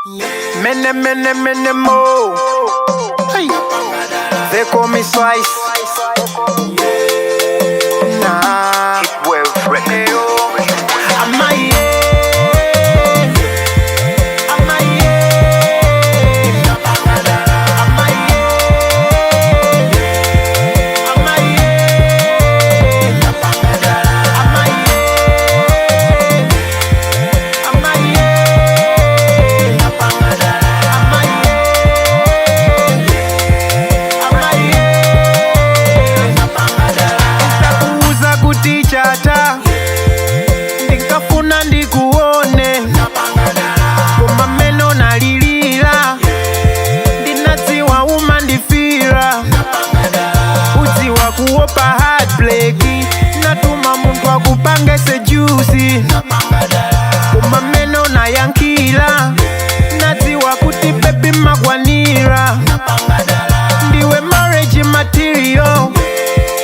Many, many, many more. Hey. They call me Slice. Nah. Amaye. Amaye. Amaye. Amaye. Amaye. Amaye. Amaye. Amaye. Ndakuuza kuti chata ndikafuna ndikuone, koma meno nalilira, ndinadziwa umandifira, udziwa kuopa heartbreak, natuma munthu akupange seduce, koma meno nayankhila, nadziwa kuti baby makwanira, ndiwe marriage material,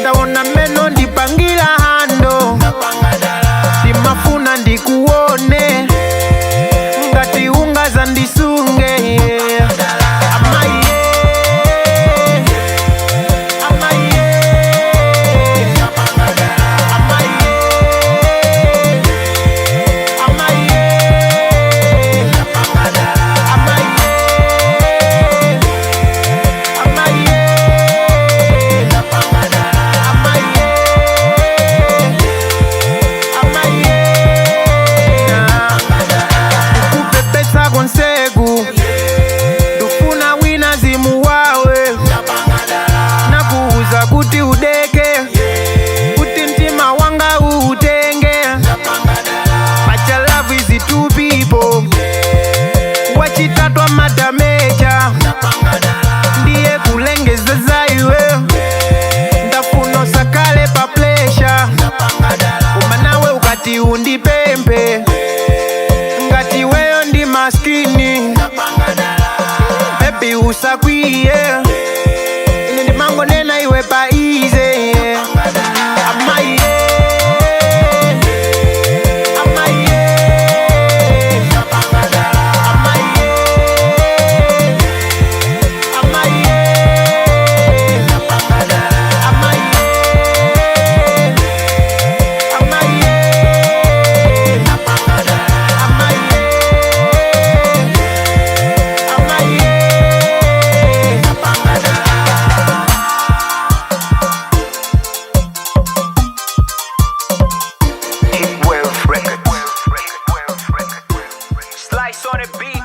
ndaona meno ndipangila handle, ndimafuna ndikuone ngati ungaza ndisunge. Amaye, amaye, amaye, amaye, amaye, amaye, amaye, amaye. Kupepesa konseku, ndufuna wina zimu wawe, nakuuza kuti udeke, kuti mtima wanga uutenge. Pacha love is two people, wachitatu amadamecha, ndiye kulengezeza iwe, ndafuna usakale pa pressure, koma nawe ukati undipempe ngati weyo ndi maskini, baby usakwiye, ine ndimangonena iwe pa easy. Amaye, amaye, amaye, amaye, amaye, amaye, amaye, amaye. Heatwave Records. Slice on the beat.